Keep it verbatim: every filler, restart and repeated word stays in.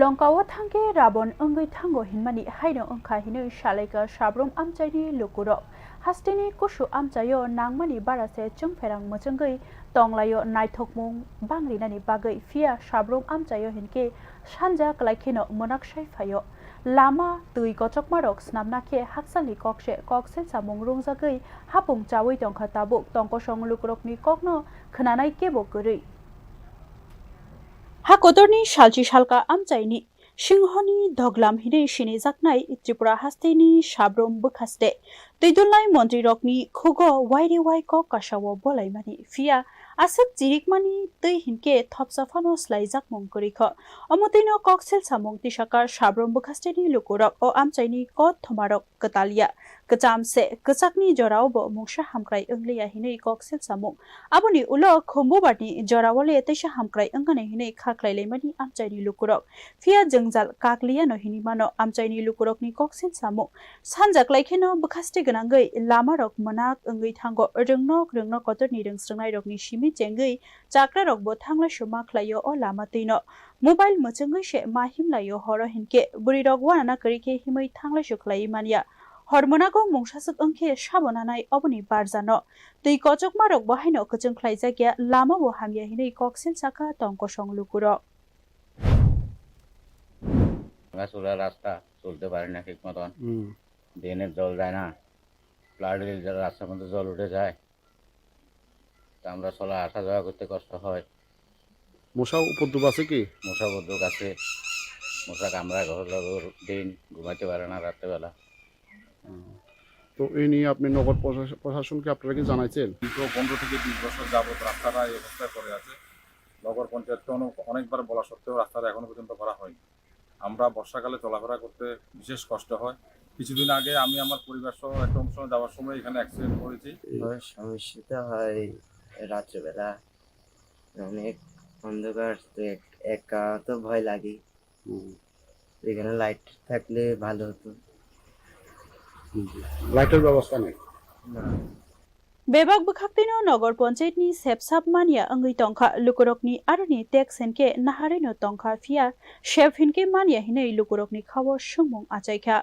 Tongkao thangkhe rabon wngwi thango hinmani haino wngkha hinwi salaikha sabrum amchaini lukurok. Hasteni kusu amchaio nangmani bara se chwngpherang mwchwngwi tonglaio naithokmung bangrinani bagwi, phiya sabrum amchaio hinkhe sanja kwlaikheno mwnaksai phaio. Lama twi kochokmarok snamna khe hakchalni kokse koksil samung rungjagwi hapung chawi tongkha tabuk tongkosong lukurokni kokno khwnanai kebo kwrwi. Ha kotorni salchi salka amchaini singhoni doglam hinwi sinijaknai Tripura hasteni sabrum bwkhaste twidulnai montrirokni khugo wairi wai kok kasao bolaimani, phiya aswk chirikmani twi hinkhe thopsa phano slaijakmung kwrwikho. Omo twino koksil samung tisakar sabrum bwkhasteni lukurok o amchaini kot thomarok kwtalya, kwcham se kwchakni jorao bo mungsa hamkrai wngliya hinwi koksil samung. Aboni ulo khumbubarni jorao le teisa hamkrai wngani hinwi kha khlailaimani amchaini lukurok. Phiya jwngjal kakliyano hinwi mano amchaini lukurokni koksil samung. Sanja klaikheno bwkhaste gwnangwi lamarok mwnak wngwi thango. Rwngnok rwngnok kotorni rwngsrwngnairokni simi chengwi chakrarokbo thanglaiso ma khlaio o lama twino. Mobile mwchwngwi se ma himlaio horo hinkhe bwrwirok uanana kwrwi khe himwi thanglaiso khlaiwi manya. Hor mwnago mungsaswk wngkhe sabo nanai oboni barjano. Twi kochokmarokbo haino kwchwng khlaijakya, lamabo hamya hinwi koksil sakha tong kosong lukurok. ভাঙাচোরা রাস্তা, চলতে পারি না ঠিক মতন। হুম। ড্রেনের জল যায় না, ফ্লাড হলে যে রাস্তার মধ্যে জল উঠে যায়, তা আমরা চলা আসা যাওয়া করতে কষ্ট হয়। মশা উপদ্রব আছে কি? মশা উপদ্রব আছে, মশা কামড়ায়, ঘর ঘর দিন ঘুমাইতে পারে না রাত্রেবেলা। হুম। তো এই নিয়ে আপনি নগর প্রশাস-, প্রশাসনকে আপনারা কি জানাইছেন? দীর্ঘ পনেরো থেকে বিশ বছর যাবত রাস্তাটা এই অবস্থায় পড়ে আছে। নগর পঞ্চায়েতকে অনেক, অনেকবার বলা সত্ত্বেও রাস্তাটা এখনো পর্যন্ত করা হয়নি। আমরা বর্ষাকালে চলাফেরা করতে বিশেষ কষ্ট হয়। কিছুদিন আগে আমি আমার পরিবার সহ একটা অনুষ্ঠানে যাওয়ার সময় এখানে অ্যাক্সিডেন্ট করেছি। এই সমস্যা তো হয় রাত্রেবেলা, অনেক অন্ধকার, তো এক-, একা তো ভয় লাগে। হুম। এখানে লাইট থাকলে ভালো হতো। হুম। লাইটের ব্যবস্থা নেই? না। Bebak bwkhaktwino nogor ponchayetni sep sap manya wngwi tongkha, lukurokni aroni tax hinkhe naharwino tongkha, phiya sep hinkhe manya hinwi lukurokni khao swngmung achaikha.